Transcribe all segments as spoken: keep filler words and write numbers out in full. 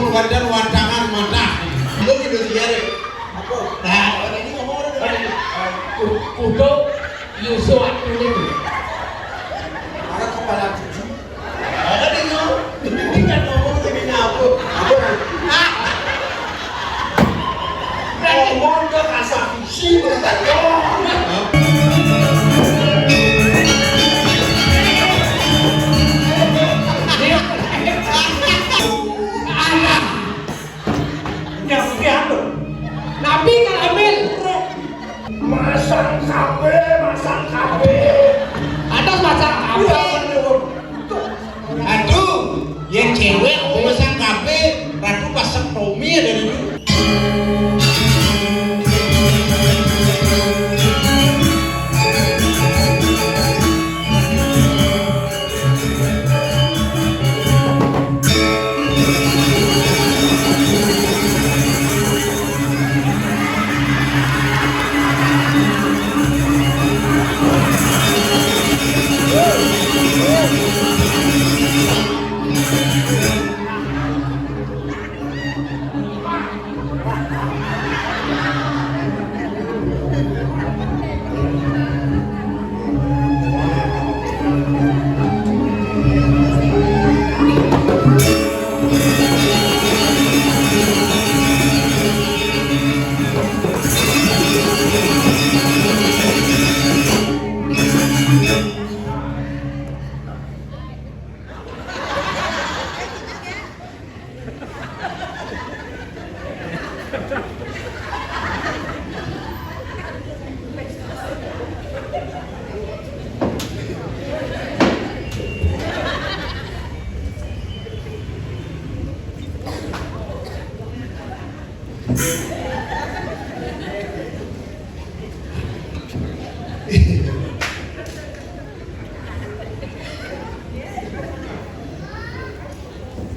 Badan wadangan matah. Lu gitu sih ya, Rek. Apa? Nah, orang ini ngomong orang ini. Ku-, kudu nyusu waktu itu. Ada kepala cucu. Ada di lu. Ini kan ngomong tapi nyambung. Apa? Ah. Ngomong ke kasar fisik. Ada. Yang diatur. Nabi kan ambil. Masang K B, masang K B. Atas masang K B. Aduh, yang cewek mau masang K B, ratu pasang Tommy ada dulu.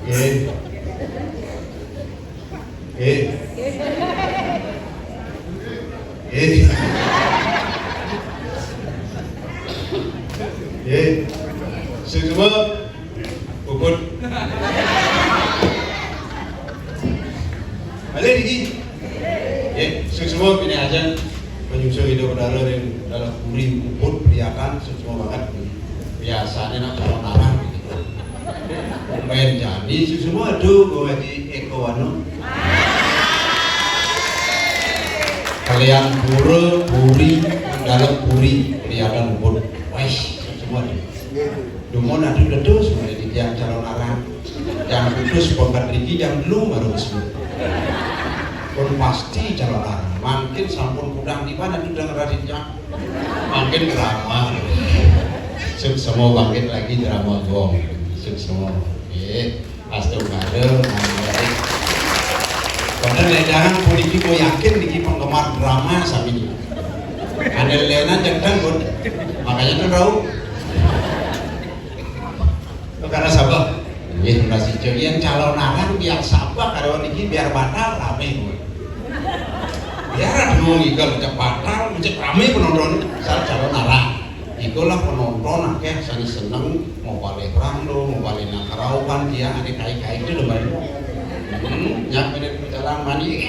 Eh. Eh. Eh. Eh. Sing semua. Puput. Balik lagi. Ya, sing semua ini aja menyusul hidup saudara yang dalam puri puput kelihatan sing semua banget. Biasanya nak calon arang gitu. Main jani sing semua aduh gua lagi Eko anu. Kalian pura puri dalam puri kelihatan puput. Wes, sing semua aduh. Dumun adu dedus mulai di tiang calon arang. Yang putus bongkar riki yang dulu baru kesebut. Pun pasti calon arang. Mungkin sampun kudang di mana tu dengar raditnya. Mungkin drama. Sing semua bangkit lagi drama gong. Sing semua. Oke. Astungkara. Padahal nek jangan puniki mau yakin niki penggemar drama sami niki. Ada lena jangan pun. Makanya tuh tahu. Karena sabar. Nggih, Mas Ijo, yen calon arang biar sabar karo niki biar batal rame kuwi. Biar ada wong iku cek batal, cek rame penonton, misal calon arang. Iku lah penonton akeh sing seneng mau balik rando, mau balik nang karaoke dia ada kai-kai itu demen. Hmm, nyak menit perjalanan mani.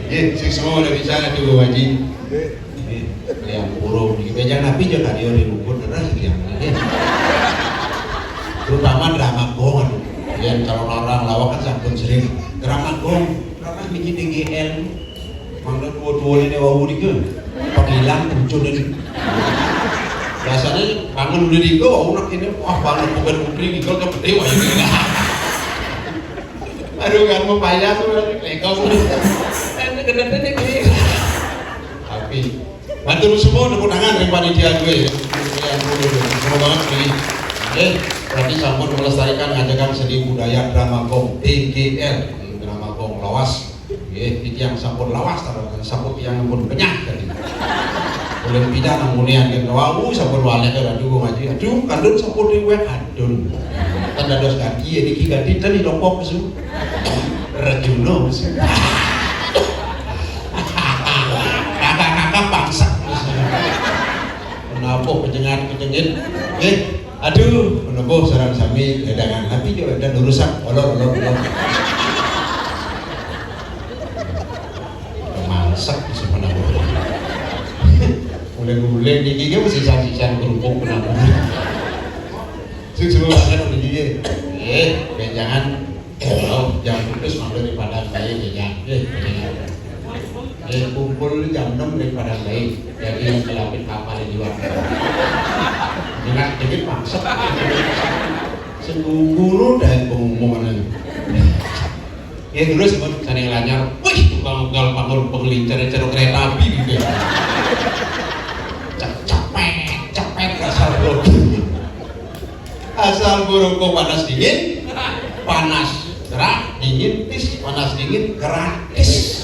Nggih, sing semua udah bicara dulu, Haji. Nggih, yang burung di meja Nabi juga tadi udah ngumpul terus yang ini. Terutama drama gong, aduh. Yang kalau orang lawak kan sampun sering drama gong, drama bikin T G L. Mangga dua-dua ini wau nih kan, panggilan muncul ini. Biasanya bangun udah di gua, wau nak ini, wah, bangun bukan putri di gua, kan gede, wah, ini. Aduh, kan mau payah tuh, kan, lekong. Kan gede-gede nih. Tapi, bantu semua tepuk tangan dari panitia gue, ya. Semua banget, nih. Oke, berarti sampun melestarikan ngajakan seni budaya drama gong, T G L, drama gong lawas. Nggih, iki yang sampun lawas, sampun yang pun penyah tadi. Boleh pindah nang muni anggen wau sampun walek ora dukung aja. Aduh, kandun sampun di wek adun. Kan dados ganti ya niki ganti ten di topok su. Rejuno su. Kakak-kakak bangsa. Kenapa penjengat-penjengit? Nggih. Aduh, menunggu sareng sami dagangan. Tapi yo dan urusan olor olor olor. Mangsek di sebelah. Mulai-mulai niki ge mesti sajian kerupuk menunggu. Sing semua makan udah gigi. Eh, benjangan. Oh, jam putus mampir di Padang Bayi, ya. Eh, ya. Eh, kumpul jam enam di Padang Bayi. Jadi yang kelapit kapal di luar. Minat dikit mangsek. Sing guru dah yang pengumuman. Ya terus mun sane lanyar, wih, tukang ugal panggul pengelincer ceruk kereta api gitu. Cep-, cepet, cepet asal bro. Asal burung kok panas dingin, panas gerah, dingin tis, panas dingin gratis.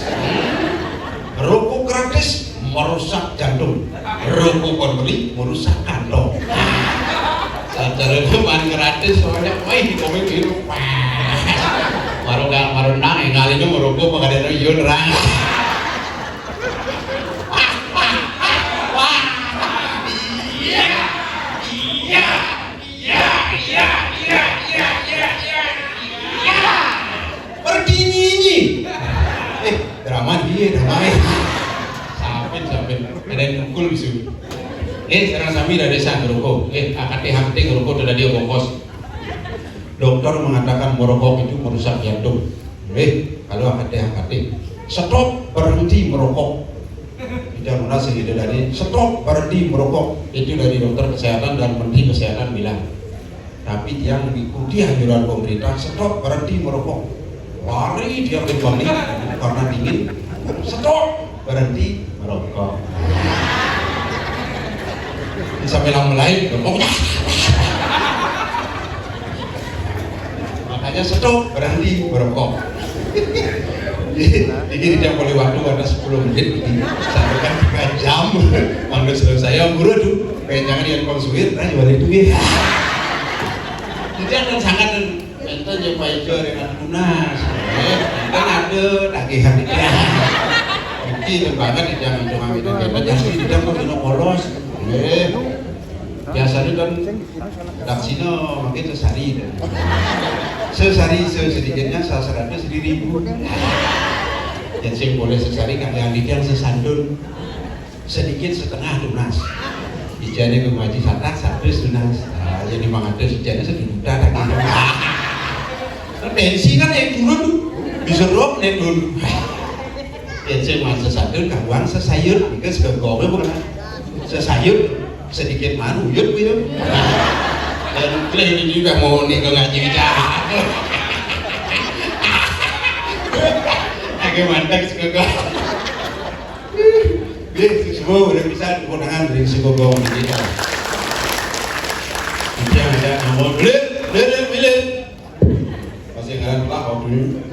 Rokok gratis merusak jantung, rokok kon beli merusak kantong. Sacara cuman gratis soalnya, wih, di komen gitu. Baru gak baru nang yang kali ini merokok pakai ada yun rang. Wah, iya, iya. Iya, iya, iya, iya, iya, iya, iya. Pergi nyanyi. Eh, drama dia, drama eh. Sampai, sampai. Ada yang mukul bisa. Eh, sekarang sami dari desa ngerokok. Eh, akate hakte ngerokok tuh tadi bongkos. Dokter mengatakan merokok itu merusak jantung. Eh, kalau akate hakte. Stop, berhenti merokok. Tidak merasa gitu dari stop, berhenti merokok. Itu dari dokter kesehatan dan menteri kesehatan bilang. Tapi tiang mengikuti anjuran pemerintah, stop, berhenti merokok. Lari dia ke balik karena dingin. Stop, berhenti merokok. Sampai lama lain, rokok. Makanya stop, berhenti merokok. Jadi, jadi tidak boleh waktu ada sepuluh menit, ini sampai kan tiga jam. Kalau selesai, yang guru tuh, pengen jangan yang konsumir, nah, jual itu ya. Jadi akan sangat enten ya Pak Ijo dengan tunas. Eh, kan ada tagihan itu. Mungkin banget jangan cuma itu. Pasti tidak mau dino polos. Eh, biasanya kan daksina mungkin sesari. Sesari sedikitnya salah seratus di ribu. Yang sing boleh sesari kagak yang sesandun. Sedikit setengah tunas. Ijane ku ngaji satak seratus tunas. Ah, jadi mangatus ijane sejuta tak gitu. Pensi kan yang turun tuh. Bisa rok nek dulu. Pensi mah sesandun kawan sesayut, itu segegongnya bukan. Sesayut sedikit manu uyut gitu. Dan kalian ini juga mau nih ke ngaji jahat. Agak mantap segegong. Nggih, semua udah bisa tepuk tangan dari si Gogong kita. Yang ada namun beli, beli, beli. Masih ngaran lah waktu ini.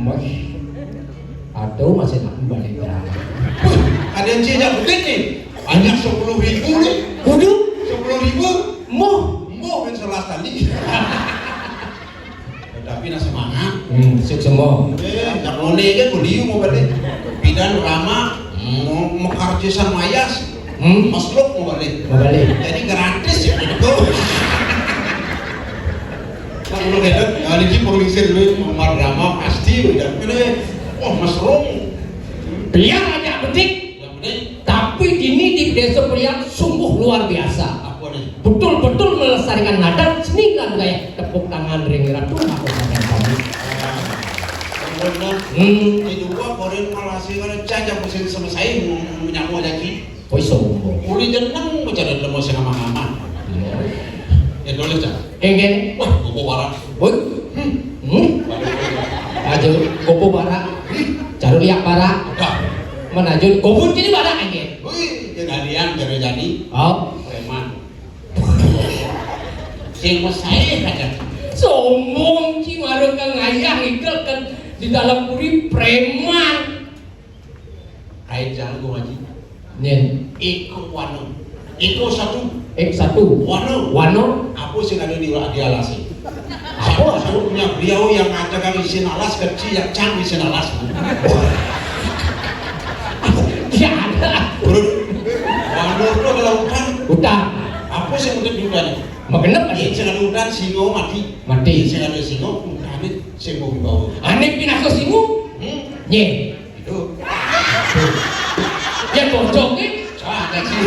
Mas, atau masih nak balik drama? Ada yang sih yang gede nih. Banyak sepuluh ribu nih. Waduh, sepuluh ribu. Moh, moh ben salah tadi. Tapi nak semangat. Hmm, sik semua. Eh, nak ngone aja beli mau balik. Pidan lama mau mekarjesan mayas. Hmm? Masluk mau balik. Mau balik. Jadi gratis ya itu. Kalau kita kali ini pengisir dulu mau drama pasti udah kena. Wah, masrung. Biar aja betik. Tapi dini di Desa Priang sungguh luar biasa. Apa nih? Betul-betul melestarikan adat seni dan budaya. Tepuk tangan ring ratu aku sampai kami. Bener. Hmm. Itu gua korin malah sih kalau caca musim sama saya menyambung lagi. Koi sombong. Uli jeneng macam ada mau sing aman-aman. Iya. Ya boleh cak. Enggak. Wah, gua barang. Woi. Hmm. Hmm. Maju, kupu bara. Caru liak bara. Dah. Menaju, kupu jadi bara aja. Wih, jadi hadiah, jadi jadi. Oh. Preman. Sing mesai aja. Sombong ci marung kang ayah ikel kan di dalam puri preman. Kain jangan gua ngaji. Nyen. Iko wano. Iko satu. Ek satu. Wano. Wano. Apa sih ada di, di alasi? Apa? Punya beliau yang ada kang isin alas, kecil yang cang isin alas. Tidak ada. Urut. Wanu itu adalah hutan. Hutan. Apa sing urip di hutan? Magenep. Iya, sing ada hutan, singa mati. Mati. Sing ada singa, hutan itu sing mau dibawa. Ané pinaka singa. Hmm? Nyé. Itu. Ya, bojongé. Ah, ada sih.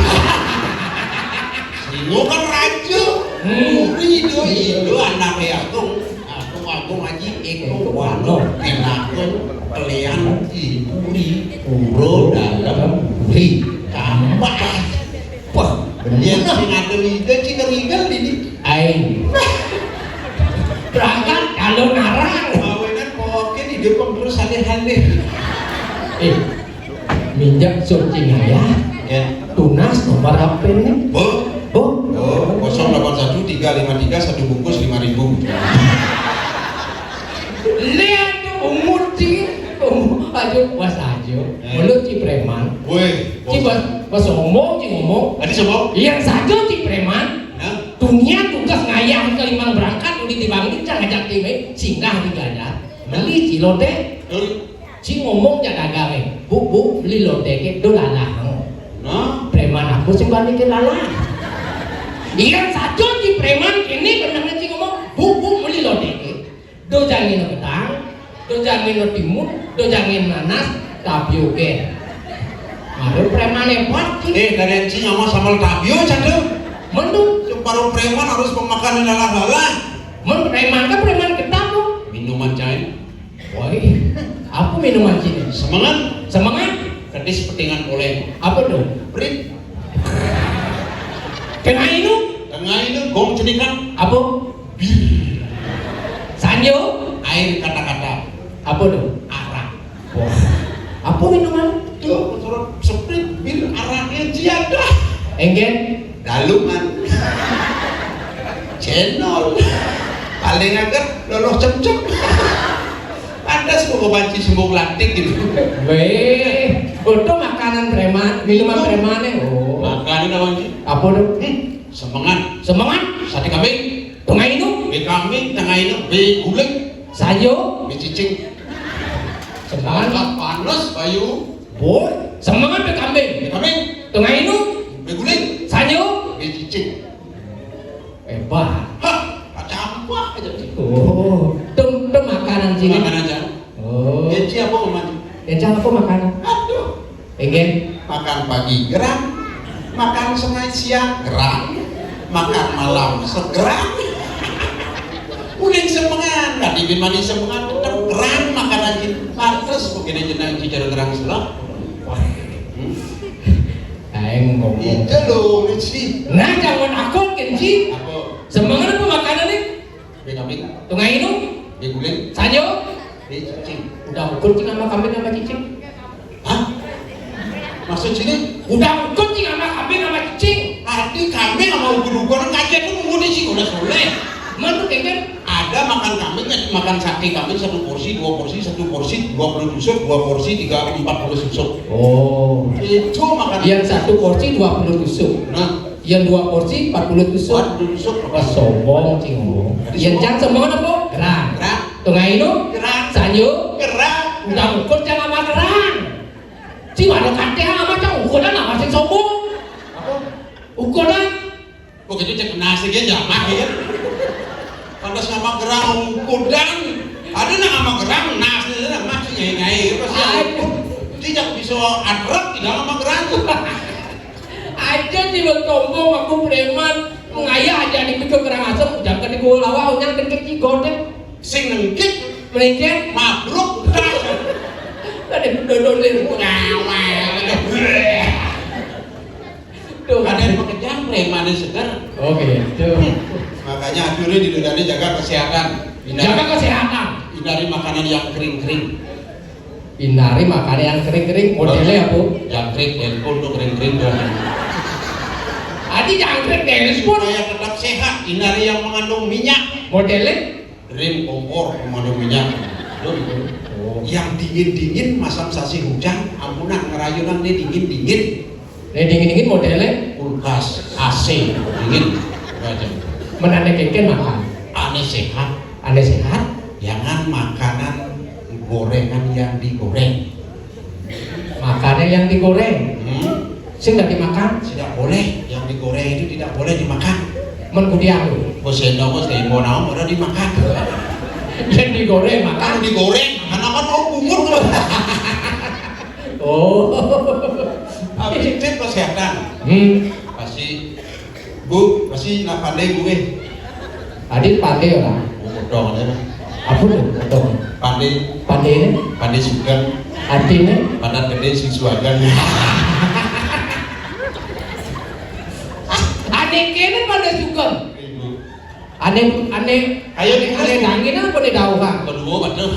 Singo kan raja. Hmm. Itu, itu anaknya aku. Aku, aku ngaji, itu wano, pinakun, kalian, iburi, uro, dalam, buri. Tambah. Wah, bener. Yang sing ada lidah, sing ngigel ini. Aing. Berangkat kalau narang. Kawinan pohoké di depan terus halih-halih. Eh, minjak searching ayah. Ya. Tunas nomor H P-nya. Bu. Bu. Oh, kosong delapan satu tiga lima tiga satu bungkus lima ribu. Lihat tuh umur cing. Umur aja, was aja. Eh. Mulut ci preman. Woi, ci bos. Bos, bos ngomong, ci ngomong. Tadi siapa? Yang saja ci preman. Hah? Dunia tugas ngayah ke limang berangkat, udah dibangun, jangan ngajak tim, eh, singgah di Gajar. Beli cilodé. Betul. Ci ngomong jak dagang, eh, "Bu, bu, beli lodé ké, do lalah." Nah. Preman aku sing bani ké lalah. Iya, saja ci preman kéné bener ci ngomong, "Bu, bu, beli lodé ké. Do jangin petang, do jangin timun, do jangin nanas, tapi oké." Baru preman hebat. Eh, dari ci nyawa sama tabio, cadu. Mendung. Separuh preman harus pemakan lalah-lalah. Men preman kan preman ketat tuh. Minuman cair. Woi, apa minuman sini? Semangat. Semangat. Kedis petingan boleh. Apa tuh? Prit. Tengah itu? Tengah itu gong cenikan. Apa? Bir. Sanjo? Air kata-kata. Apa tuh? Arak. Wah. Apa minuman? Tuh, menurut seprit, bir, araknya ciadah. Enggen? Daluman. Cendol. Paling agak loloh cemcem. Pantas mau banci sembung lantik gitu. Weh, itu makanan preman, minuman preman ya. Oh. Makanan apa sih? Apa tuh? Hmm, semengan. Semengan? Sate kambing. Tengah itu? Bé kambing, tengah itu bé guling. Sayur? Bé cicing. Semengan. Panas, Bayu. Boy, semengan bé kambing. Bé kambing. Tengah itu? Bé guling. Sayur? Bé cicing. Hebat. Hah, campur aja. Oh, tem, tem makanan sini. Makanan aja. Oh. Kenci apa, Om Haji? Kenci apa makanan? Aduh. Pengen? Makan pagi gerang, makan setengah siang gerang, makan malam segerang. Uling semengan, tadi bin mani semengan, tetep gerang makanan kita. Pantes begini jenang cicer gerang selap. Hmm? Aing ngomong. Itu loh, Rizky. Nah, jangan akut, Kenci. Apa? Semengan apa makanan nih? Bé kambing. Tengah itu? Bé guling. Sanjo? Bé cicing. Udah ukur cing sama kambing sama cicing. Hah? Maksud sini? Udah ukur cing sama kambing sama cicing. Tadi kambing sama ukur-ukuran kajian tuh mau di sini udah soleh. Menurut kan? Ada makan kambing, eh, makan sate kambing satu porsi, dua porsi, satu porsi, dua puluh tusuk, dua porsi, tiga, empat puluh tusuk. Oh. Itu makan. Yang satu porsi dua puluh tusuk. Nah. Yang dua porsi empat puluh tusuk. Empat puluh tusuk. Wah, sombong, cing. Yang cang sombong apa? Gerang. Gerang. Tengah itu? Gerang. Sanyo? Gerang. Udah ukur cang sama gerang. Cing, ada kate sama cang ukuran apa sih sombong? Apa? Ukuran. Kok gitu cek nasi aja jamak ya? Pantas nama gerang ukuran. Ada nama gerang nasi, nama sih ngai-ngai. Pasti aku. Tidak bisa adrek, tidak nama gerang. Aja sih lo sombong, aku preman. Mengayah aja di pintu Karangasem, jangan di Bawah Lawah, unyang dengkit cigot deh. Sing nengkit, melengket, mabruk. Tadi dodol di ngawal. Tuh, ada yang pekerjaan preman segar. Oke, tuh. Makanya aduh ini di jaga kesehatan. Hindari, jaga kesehatan. Hindari makanan yang kering-kering. Hindari makanan yang kering-kering. Modelnya apa? Jangkrik, handphone tuh kering-kering tuh. Adi jangkrik handphone. Supaya tetap sehat, hindari yang mengandung minyak. Modelnya? Drin kompor mengandung minyak. Tuh, gitu. Oh. Yang dingin-dingin masam sasi hujan, ampunah ngerayunan nih dingin-dingin. Nih dingin-dingin modelnya? Kulkas, A C, dingin. Aja. Menane keken makan. Sehat. Anda sehat? Jangan makanan gorengan yang digoreng. Makanan yang digoreng. Hmm? Sing tidak dimakan? Tidak boleh. Yang digoreng itu tidak boleh dimakan. Men kudiang lu. Bos sendok, bos kayak mau naon, udah dimakan. Yang digoreng makan. Kalau digoreng, karena kan mau bungut tuh. Oh. Habis itu kesehatan. Hmm. Pasti Bu, pasti nak pandai Bu eh. Adi pandai orang. Bu potong ya. Apa tuh potong? Pandai. Pandai ini? Pandai sugan. Artinya? Padat gede sing suagan. Ane kene pandai sugan. Ibu. Ane ane Ayo di ane dangin apa nih dauhan? Kedua betul.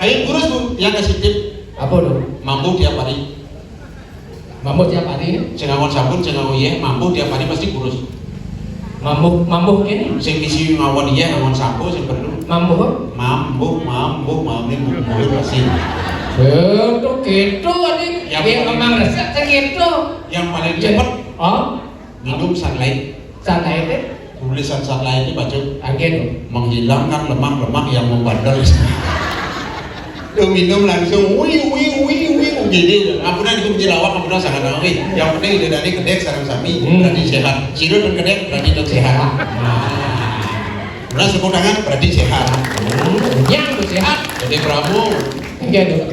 Ayo kurus Bu, yang kasih tip. Apa tuh? Mampu tiap hari. Mambu tiap hari ini? Sing ngawon sabun, sing ngawon yeh, mambu tiap hari pasti kurus. Mambu, mambu ini? Sing isi ngawon yeh, ngawon sabun, sing perlu. Mambu apa? Mambu, mambu, mambu, mambu pasti. Betul gitu, adik. Ya, yang memang resep segitu. Yang paling cepat. Oh? Minum sunlight. Sunlight itu? Tulisan sunlight itu baca. Angin. Menghilangkan lemak-lemak yang membandel. Tuh minum langsung, wih, wih, wih, wih, gini. Ampun, itu menjadi lawak, ampun, sangat lawak. Yang penting udah dari kedek sarang sami, hmm, berarti sehat. Sirut dan kedek berarti itu sehat. Nah. Udah sepuk tangan berarti sehat. Hmm, yang tuh sehat. Jadi Prabu. Iya dong.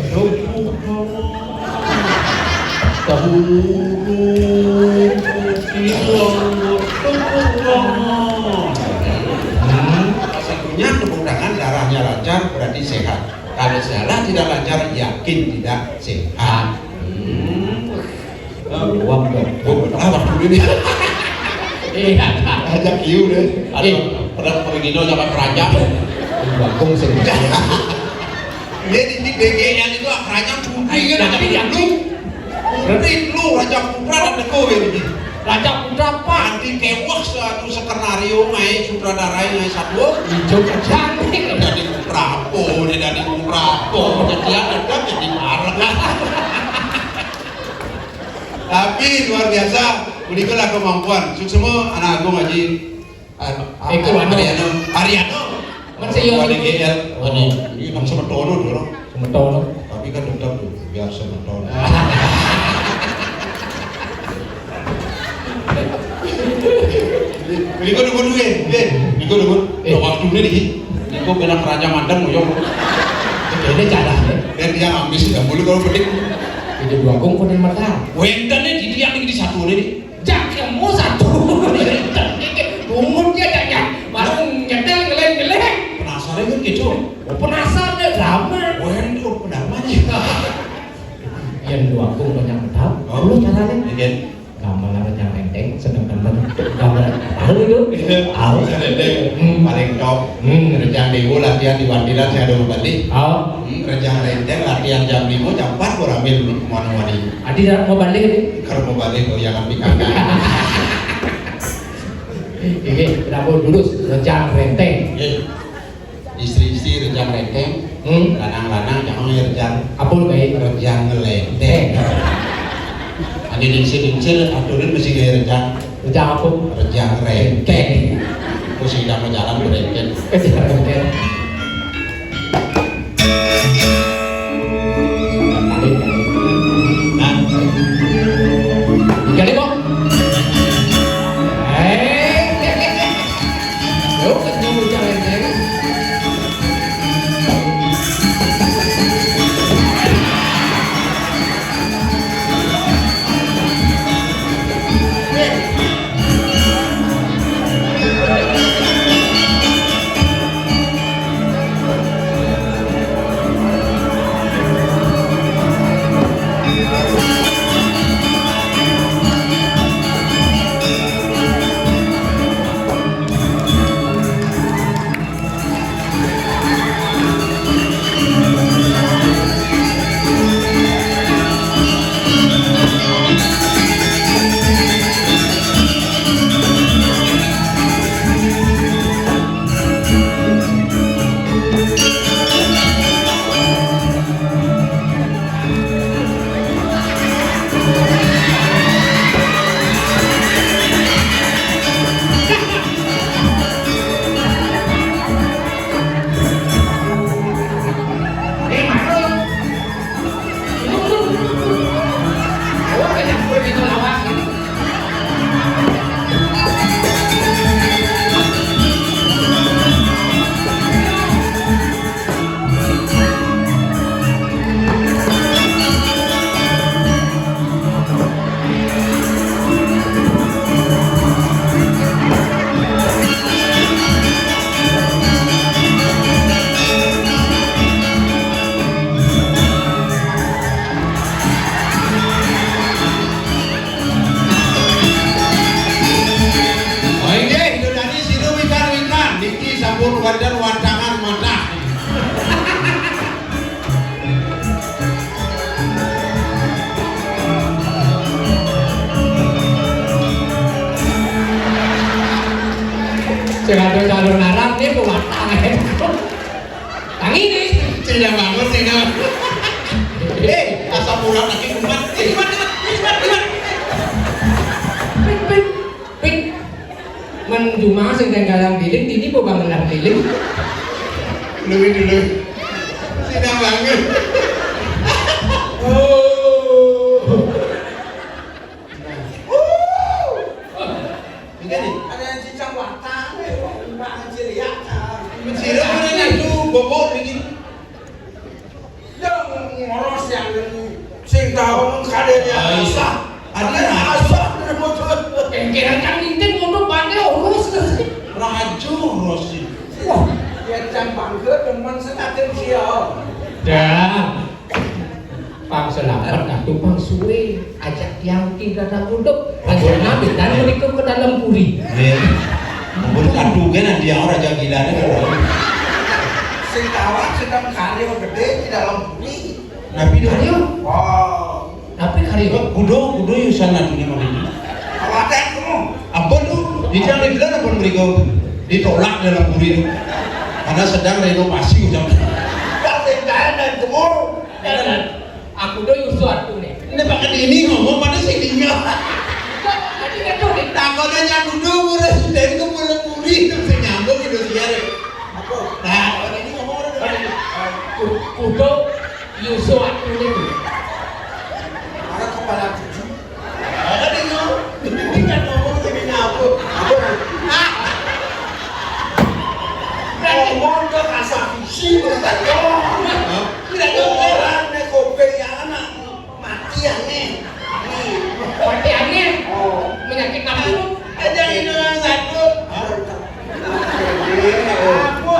Tahu. Hmm. Satunya tepuk tangan, darahnya lancar berarti sehat. Kalau darah tidak lancar, yakin tidak sehat. Hmm. Uang dong. Gue berapa dulu nih? Iya. Ajak kiu deh. Ada pernah pergi dong sama kerajaan. Bagong sih. Dia di, di B G L itu kerajaan putri kan, tapi yang lu. Berarti lu Raja Putra dan Neko ini. Raja Putra apa? Nanti kewah satu skenario ngai sutradara ngai satu. Hijau cantik. Dari Putra apa, dia dari Putra apa. Jadi ada jadi marah. Tapi luar biasa, begitulah kemampuan. Suksema anak agung Haji. Iku anu. Ariano. Ariano. Masih yo. Wali G L. Ini nang semetono dulu. Semetono. Tapi kan tetap tuh, biar semetono. Ini kok dulu deh, deh. Ini kok dulu. Eh. Waktu ini nih. Ini kok kena keranjang mandang, yo. Ini cara. Dan dia ambis, ya, mulu kalau petik. Itu dua kongkon yang mata. Wendane di dia di satu ini. Jak ya mau satu. Bungut dia, jak, jak. Baru nyetel, ngeleng, ngeleng. Penasaran kan gitu? Oh, penasaran deh, drama. Waduh, drama nih. Yang dua aku banyak tahu. Oh. Lu caranya? Iya. Gambar rejang renteng, sedangkan gambar tahu itu? Iya. Tahu. Rejang renteng. Hmm. Paling top. Hmm. Rejang dewa latihan di Wandilan, saya ada balik. Oh. Hmm, rejang renteng latihan jam lima, jam empat gua ambil mau mandi. Adi dah mau balik nih? Kalau mau balik, oh, jangan pikirkan. Ini kenapa dulu rejang renteng? Eh, istri-istri rejang renteng, hmm? Lanang-lanang jangan rejang. Apa lu kayak? Rejang ngelenteng. Ada dingsir-dingsir, aturin mesti kayak rejang. Rejang apa? Rejang renteng. Terus tidak mau jalan berenteng. Rejang renteng. Nah. Jadi kok. Eh. Yo, ketemu jangan-jangan. Wadan wadangan matah. Sing ada calon aran ini pematang. Tangi nih. Sing bangun, sing bangun. Eh, asam urat lagi kumat. Eh, kumat, kumat, kumat, kumat. Pin, pin, pin. Men jumah sing tenggalang bilin, dini bebangenan bilin. Dulu, dulu. Sing bangun. Oh. Ini nih. Ada yang cicang batang, eh, kok enggak ngecil ya? Sira mana nih? Tuh, bobok begini. Yang ngoros yang sing tahu kadenya. Ai. Asah. Ada asah. Kengkeran kan ninten ngono pakai urus. Rajo rosi. Wah, ya can bangga demen senatin sia. Dah. Pang selamat atuh pang suwe. Ajak tiang tidak ada budek. Ajana bidan mereka ke dalam puri. Nggih. Ampun, aduh, kan dia orang jagilan itu. Sing tawang sedang karyo gede di dalam puri. Nabi karyo. Wah. Nabi karyo. Kudu, kudu yusan adunya mau ini. Awatek kamu. Ampun tuh, di dalam bidan apa mereka ditolak dalam puri itu. Karena sedang renovasi udah. Tapi jangan dan kamu. Aku do yusu atuh nih. Ini pakai ini ngomong pada sininya. Tadi kan tuh nih. Takutnya nyambung dulu, udah sudah itu mulai puri itu bisa nyambung itu dia deh. Nah, kalau ini ngomong udah. Ku-, kudo yusu atuh nih. Ada kepala tujuh. Ada deh, no. Ini kan ngomong jadi nyambung. Apa? Ngomong ke kasar visi, bukan. Hah? Tidak ada orang nih, kopi ya, anak. Mati aneh. Mati aneh. Oh. Penyakit apa lu? Aja ini orang satu. Hah? Aku.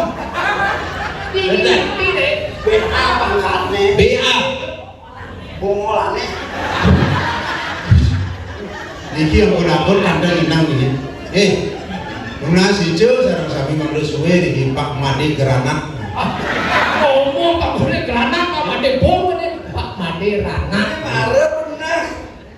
Ini, ini, deh. B A pangkatnya. B A. Bongolane. Niki ampun-ampun kandhang nyenang niki. Eh, nunas ijo sareng sami mangda suwe niki Pak Made Granat. Ngomong Pak Made Granat, Pak Made Bom ini. Pak Made Ranat. Mare bener.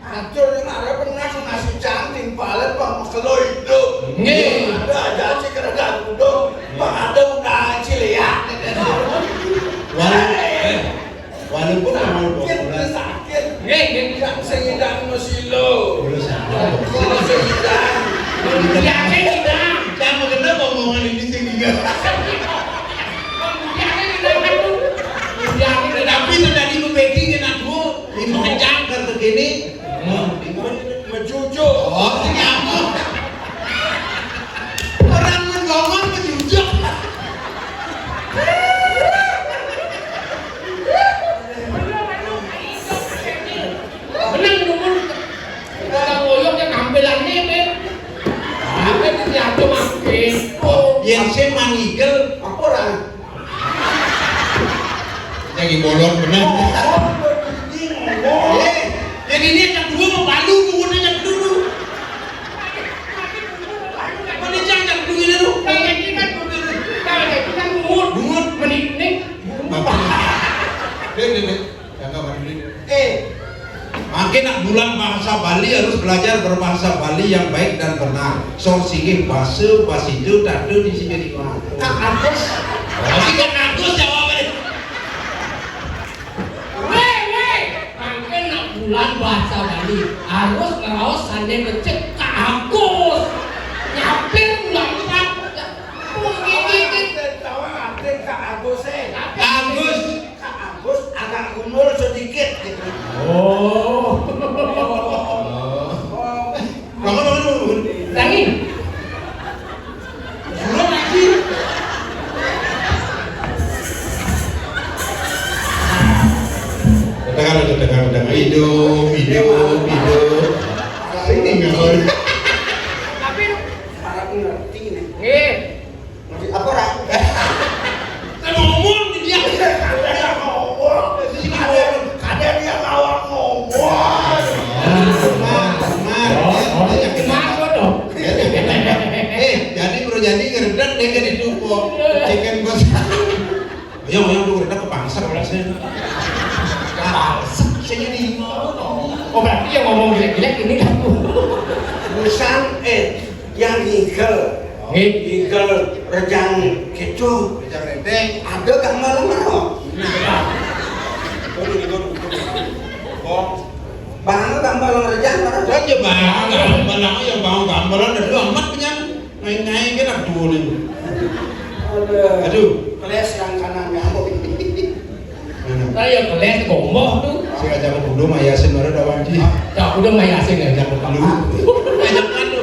Acul ini mare bener ngasucan timpale Pak Mekelo itu. Nggih. Ada aja sih kerja kudu. Pak ada undangan cilik ya. Walau, eh, Walaupun awal populer. Sakit. Nggih, nggih. Yang sing ngidang mesilo. Kula sakit. Kula sing ngidang. Yang sing ngidang. Jangan kenapa omongan ini sing ngidang. Yang sing ngidang. Tapi itu tadi Bu Peggy kena dua, lima kencang kartu gini. Hmm. Mejujuk. Oh, sing nyambung. Orang menggonggong mejujuk. Menang dukun. Orang ngoyok yang ambilannya, men. Apa itu diatur makin? Oh, yang saya manigel. Apa orang? Lagi bolong bener. Oh, oh, oh. Eh, jadi ini yang kedua mau palu, bukan yang dulu. Mana jangan dulu ini lu. Kalau kita dulu, kalau kita bungut, bungut. Mending, mending. Bapak. Dek, dek, dek. Jaga mandi. Eh. Makin nak bulan bahasa Bali harus belajar berbahasa Bali yang baik dan benar. Sor singgih basa, basa itu tak ada di sini. Kak Agus. Berarti Kak Agus jawabannya. Weh, weh. Mangke nak bulan bahasa Bali harus ngeraos sane becik Kak Agus. Nyapir bulan empat. Mungkin Kak Agus, eh. Kak Agus. Kak Agus agak gundul sedikit gitu. Oh. Oh. Bangun, bangun, bangun. Tangi. Dulu lagi. Tekan, tekan, tekan. Hidup, hidup, hidup. Sini nggak boleh. Tapi harap ngerti nih. Nggih. Apa orang? Kan ngomong dia. Ada yang ngomong. Ada, ada dia lawan ngomong. Mar, mar, mar. Oh, oh. Mar, mar, dong. Eh, jadi bro, jadi ngeredak deh ke di Dupo. Chicken bos. Ayo, ayo, lu udah kepangset udah sih. Kepangset, saya jadi. Oh, berarti yang ngomong jelek-jelek ini kamu. Busan, eh, yang ngigel. Nggih. Ngigel rejang gitu. Rejang renteng. Ada gambar mana? Oh, ini gua dukung. Oh. Bang, gambar rejang mana? Kan ya bang, gambar yang bang gambaran ada amat punya. Naik-naik kan ada dua nih. Aduh. Aduh. Keles yang kanannya. Mana? Saya keles gomboh tuh. Saya ajak ke Budo Mayasin baru ada Wanji. Tak udah Mayasin ya, ajak ke Palu. Ajak Palu.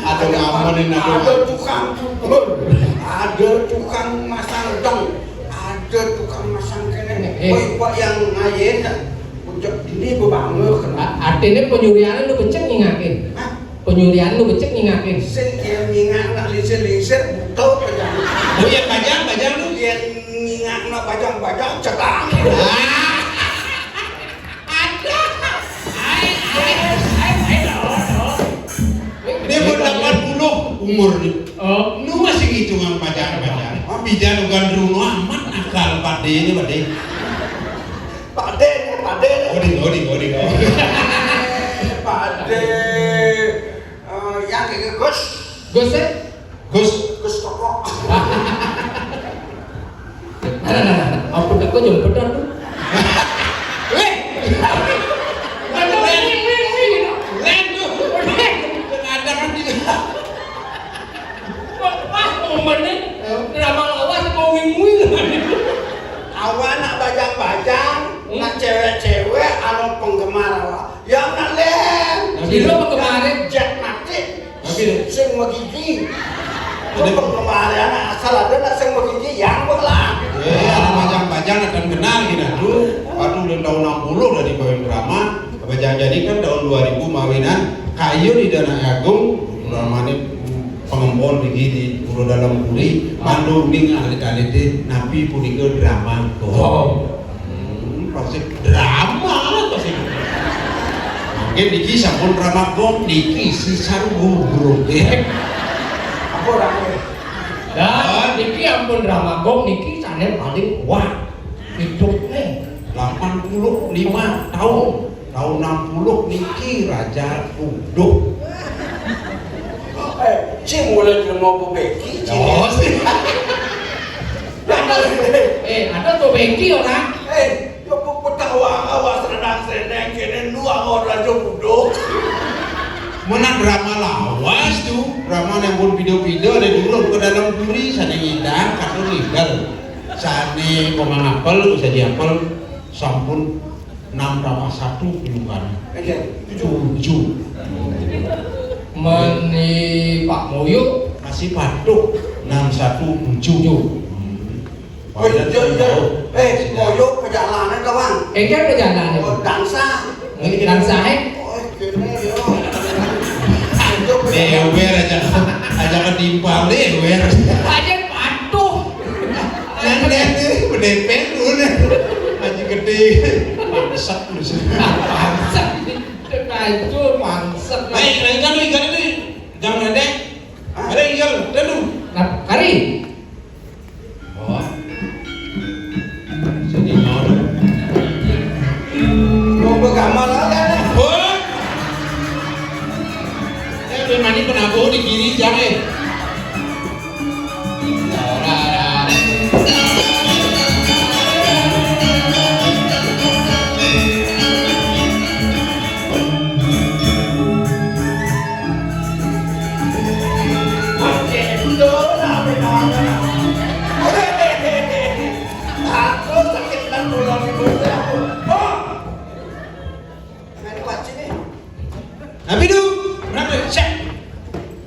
Ada ngamonin, ada. Ada tukang cukur. Ada tukang masang dong. Ada tukang masang kene. Eh. Woi, kok yang ngayen ya? Ucap ini bebangun kena. A-, artinya penyurian lu becek nyingakin. Hah? Penyurian lu becek nyingakin. Sing yang nyingak nak lingsir-lingsir, butuh penyakit. Oh iya, bajang, bajang lu. Yang nyingak nak bajang-bajang, cekang. Ah. Ada. Ai, ai, ai, ai, loh, loh. Ini pun delapan puluh umur nih. Oh. Nu masih ngitungan bajang-bajang. Wah, bidan ugan runo amat akal pade ini, pade. Pade, pade. Oding, oding, oding, oding. Pade. Eh, yang kayak Gus. Gus, eh? Gus. Gus toko. Nah, nah, nah, nah. Apa tak kau jemput dah tu? Weh. Aduh, weh, weh, weh, weh. Len tu. Weh. Ada kan dia. Wah, momen ni. Eh? Drama lawas mau wing-wing. Awak nak bajang-bajang, hmm, nak cewek-cewek, anu penggemar awak. Yang nak lem. Tapi sira penggemare Jack mati. Tapi sing megigi. Ada penggemar anak asal ada nak sing megigi yang belah. Eh, ada bajang-bajang akan kenal kita tu. Waktu ulang tahun enam puluh dari Bawin Drama, bajang jadi kan tahun dua ribu mawinan. Kayu di Danau Agung, namanya pengempon di gini, udah dalam puri, pandu ning alit-alite, napi punika drama. Oh. Hmm, pasti drama, pasti. Mungkin niki sampun drama gong, niki sisan gubruk, ya. Apa orangnya? Dan niki ampun drama gong, niki sane paling kuat. Hidupnya delapan puluh lima tahun. Tahun enam puluh niki Raja Kuduh. Eh, si mulai jelema Bu Becky, si. Oh, si. Eh, ada Bu Becky orang. Eh, yo Bu petawa awak sedang seneng kene dua orang Raja Kuduh. Mana drama lawas tu, drama yang pun video-video ada dulu ke dalam duri, sana ngidang, kata ngidang. Sana pemangapel, bisa diapel, sampun enam tambah satu bukan. Oke, tujuh. Tujuh. Meni Pak Moyo. Masih patuh enam satu tujuh. Tujuh. Hmm. Oh, iya, iya, iya. Eh, Moyo perjalanan, kawan. Enggak perjalanan. Oh, dansa. Ini dansa, eh? Oh, gini, yo. Dewer aja. Aja ketimpal, dewer. Aja patuh. Nang deh, bedepeng dulu deh. Haji gede. Mangsek lu sih. Mangsek. Cek aja mangsek. Baik, lain kan lu ikan ini. Jangan ada. Ada ikan, ada lu. Nah, kari. Oh. Jadi mau. Mau bergambar ada. Oh. Eh, udah mandi penabuh di kiri, jangan. Aku sakit dan pulang ibu aku. Oh. Nah, ini wajib nih. Tapi tu, berapa? Cek.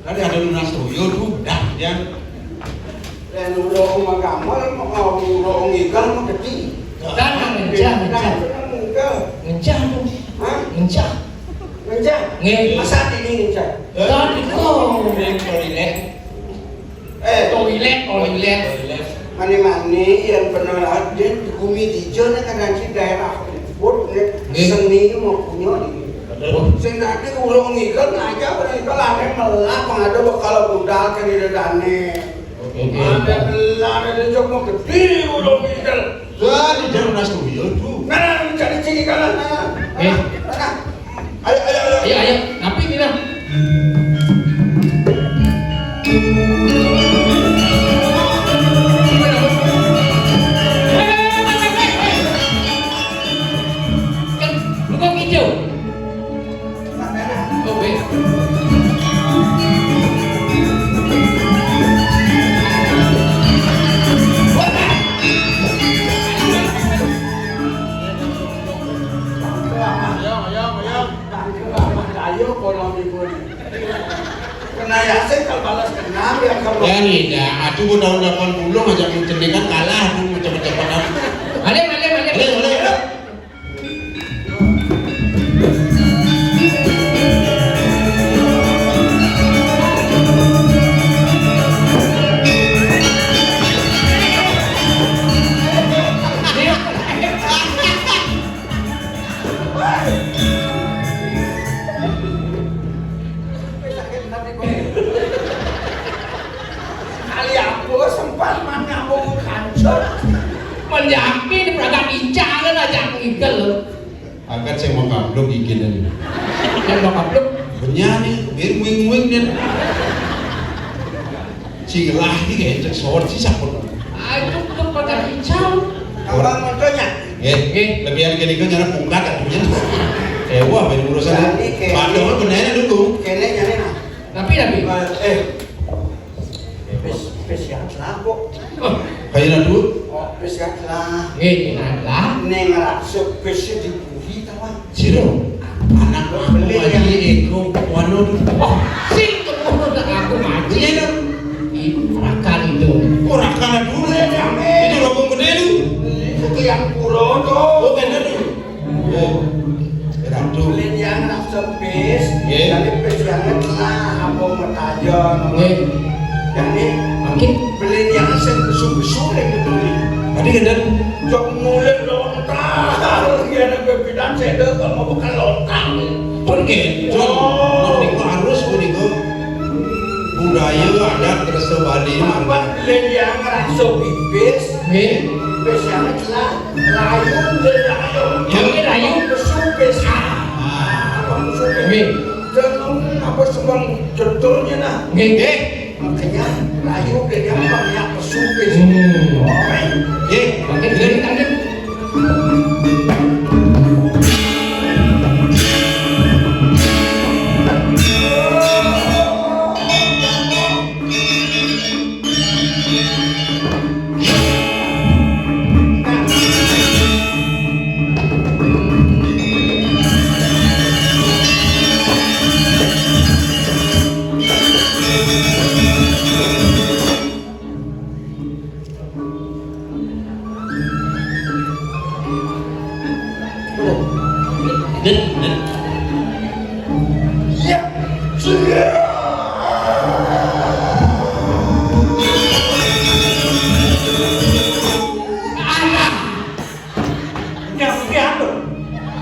Tadi ada lunas toyo tu, dah dia. Dan udah aku mah gambar, mau udah ngigal mau gede. Dan ngencah, ngencah. Ngencah tu. Hah? Ngencah. Ngencah? Nge- Masa ini ngencah? Tadi kau. Ngencah. Eh, toilet, toilet. Mane-mane yang bener aja di bumi di Jona kan nanti daerah Ubud, ya. Nggih. Seni mau punya ini. Betul. Sing tadi urung ngikel aja, urung ngikel, ane melah, pengada bakal budal ke di dedane. Oke. Ada belar ada jok mau gede udah pinter. Lah, di dalam ras tuh, ya, tuh. Nah, nah, nah, cari ciri kanan, nah. Eh. Nah, nah. Ayo, ayo, ayo. Ayo, ayo. Tapi tidak. Kan, lu kok hijau? Ayo, kalau ibu. Kena ya, saya kalau balas kenal ya, kalau. Ya, nih, ya, aku udah tahun delapan puluh ngajak mencendekan kalah, aku mau cepet-cepetan. Balik, balik, balik. Balik, balik, balik. Kali aku sempat manyambung kancur. Menjaki di peragak bicara aja ngigel. Angkat saya mau kaplok gigi dan. Yang mau kaplok? Benyani, biar wing-wing dan. Cilah iki kayak cek sawat sih sapun. Ayo ke peragak hijau. Abang motonya. Eh, eh, lebih yang gini kan nyana pungkat katanya. Eh, wah, banyak urusan. Jadi, kayak padahal benernya dulu. Kene nyari nah. Tapi, tapi. Eh, eh. Pes, pes yang telah kok. Oh. Kayak dulu. Oh, pes yang telah. Eh, telah. Neng raksa pes dipuhi, tawa. Siro, anak aku beli ngaji yang eko, wano. Oh, sing kemudian aku ngaji. Iya, dong. Itu rakan itu. Oh, rakan dulu. Itu rombong gede lu. Itu yang pura tuh. Oh, bener tuh. Oh, ratu. Beli yang raksa pes, iya. Jadi pes yang telah, apa metajon. Iya. Jadi, mungkin beli yang sing besu-besu lagi beli. Tadi kan dan jok mulut lontar, ya ada pimpinan saya kalau mau bukan lontar. Pun kenceng. Oh. Niku harus pun niku budaya adat kersa Bali ini mantap. Apa yang ngerasa pipis? Nggih. Pipis yang telah layu, dia layu. Ya, nggih, layu. Besu pipis. Ah. Apa besu pipis? Nggih. Jangan apa sebang jentulnya nah. Nggih. Nggih. Makanya layu dia banyak besu pipis. Hmm. Oke. Nggih. Oke, nggih, nggih.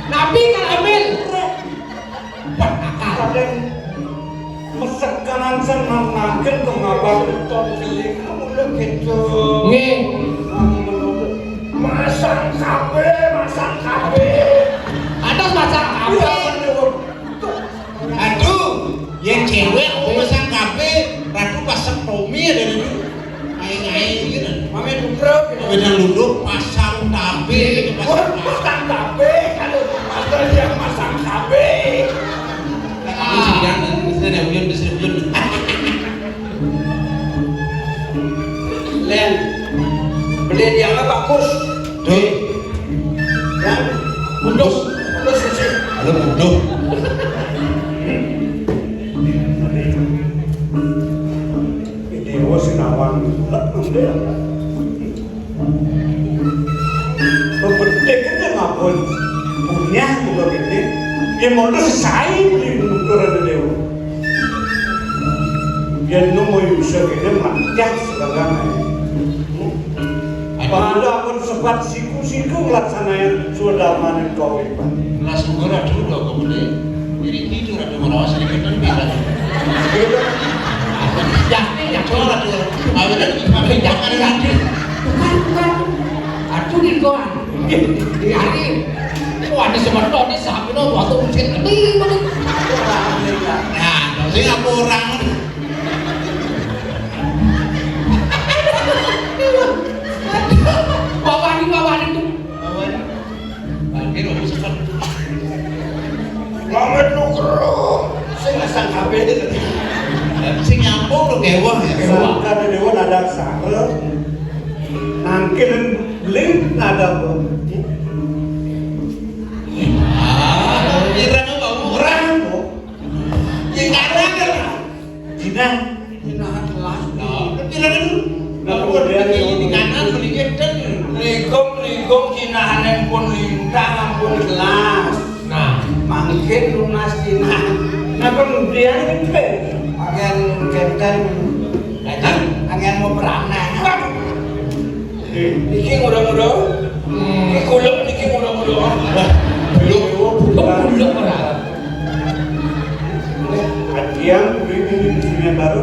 Nabi kan ambil. Wah, akal. Kadang mesek kanan sen nang nangkin tuh ngabang. Ton keling, kamu udah gitu. Nggih. Masang K B, masang K B. Atas masang K B. Iya, bener. Aduh, ya cewek mau masang K B, ratu pasang Tommy ada dulu. Aing-aing gitu. Mame dubruk gitu. Wedang duduk pasang tabe gitu, pasang. Wah, pasang tabe, kalau master yang masang tabe. Ini sidang, ini sidang, ini sidang. Len, beli yang apa, Kus? Tuh. Yang? Kudus. Kudus sih. Halo, kudus. Dewa Sinawang. Pembetik itu ngapun. Punya juga gede. Ya mau lu selesai beli nutur ada dewa. Ya nu mau bisa gede mantap sekarang. Padahal pun sempat siku-siku ngelaksanain sudah manen kowe. Langsung ora dulu kok, Budi. Jadi tidur ada merawat sedikit dan bilang. Yakin ya, Cok? Aduh, aduh, aduh, aduh, aduh. Bukan, bukan. Aduh, di luar. Di hari. Wah, di semeton, di samping, waktu ujian gede banget. Nah, sing apa orang? Bawah ini, bawah ini tuh. Bawah ini. Bangkit, wong sesat. Mamet Nugroho. Sing masang kabeh. Sing nyampung lho, kewah ya. Kewah. Sangka dewa nada sara. Nangkil beli nada beli. Ah, kira apa? Orang. Ya, karena kan. Jinah. Jinahan kelas. Nah, kira kan. Nah, kemudian ini di kanan, sedikit kan. Ligong, ligong, jinahan pun lintang, ampun kelas. Nah, mangkin lunas jinah. Nah, kemudian itu. Bagian kenten. Hah? Angin mau beraneh. Iki ngurung-ngurung. Hmm. Iki kuluk, iki ngurung-ngurung. Lah, belum, belum, belum ora. Kajian kuwi di dunia baru.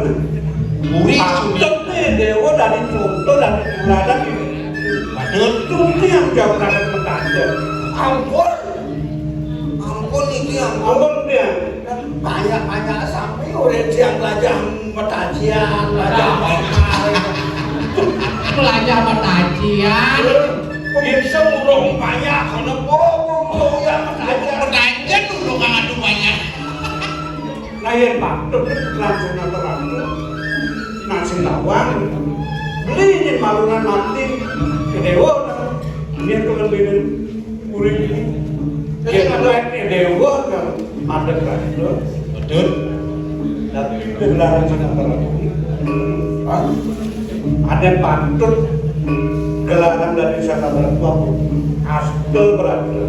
Kuwi patut nih, Dewa dari contoh dari teladan ini. Patut. Itu yang jauh dari petanda. Ampun. Ampun, iki ampun. Ampun, dia. Banyak-banyak sampai oleh dia belajar petajian, belajar apa? Belajar petajian. Pemirsa urung banyak, kalau bobo ya petajian. Petajian urung kan adu banyak. Nah, yang patut langsung atau langsung. Nah, sing lawang. Beli ini malunan mati. Kedewa. Ini kelebihan. Urip iki yen wong dewa kan madhep kan, lho. Betul. Tapi itu dilarang sama para. Hah? Ada pantun gelaran dari sana berapa? Aspel berapa?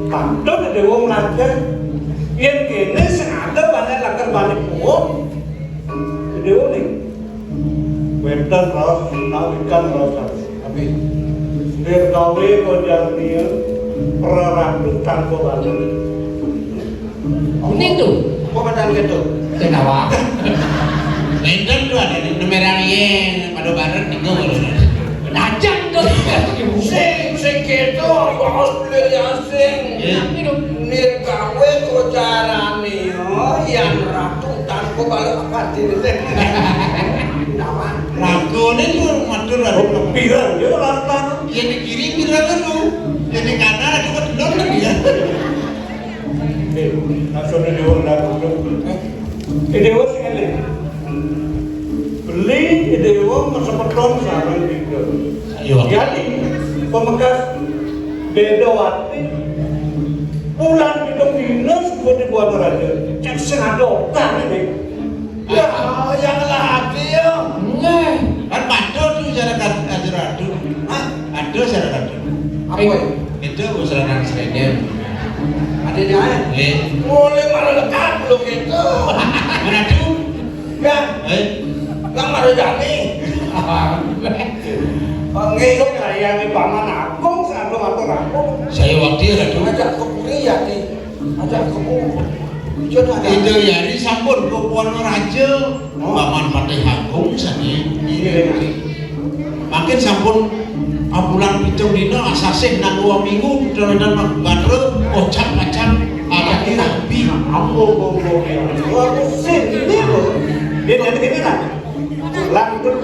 Pantun ada wong raja. Yen kene sing ada banyak lakar balik wong. Gede wong nih. Wénten raos, menawi kan raos. Tapi Dirgawe Kojarnia praratu tanpa balik. Kuning tuh. Apa macam gitu? Sing awak. Enten tuh ada di numeran ye, pada bareng niku lho. Najan tuh. Sing, sing gitu, raos beli asing. Iya. Nirgawe Kojarnia, yang ratu tanpa balik apa diri. Lawan. Lagune yo matur. Oh, pirang yo lantar. Yen di kiri pirang lho. Yen di kanan aku kedulur lho ya. Eh, langsung di luar lagu. Eh, dewa sing eling. Beli dewa semeton sareng tiga. Ayo. Jadi, pemekas beda wati. Bulan pitung dina sebut di Buana Raja. Cek sing ada otak ini. Ya, yang lagi ya. Nggih. Kan pantun tuh cara kan ajar adu. Hah? Adu cara adu. Apa ya? Itu usaha nang sreden. Ada dia. Eh. Mulai malah lekat belum itu. Mana tuh? Ya. Eh. Lah malah jani. Nggih, kok kayange Paman Agung, sing atur-atur aku. Saya wakil, aduh. Ajak ke puri ya, Di. Ajak ke puri. Jodoh ada. Itu ya, ini sampun ke Puan Raja. Oh. Paman Patih Agung, sani. Iya. Makin sampun, ah, bulan pitung dina, asasih nang dua minggu, putra dan batra, ojak macam, alaki rabi. Ambo, ambo, ambo, ya. Wah, aku sini, loh. Dia jadi gini, nah. Lanjut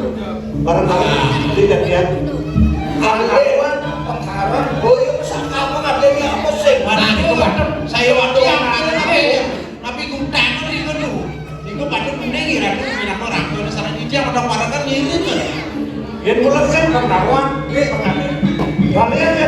bareng-bareng di jadian. Alé pengkaran boyo pesakapan ada yang apa sih? Mana itu, Pak? Saya waktu yang mana, tapi utang itu tuh. Itu pada kuning ya, itu minat orang tuh, salah dia orang parekan ini tuh. Yang mulai kan kawan, dia. Kalian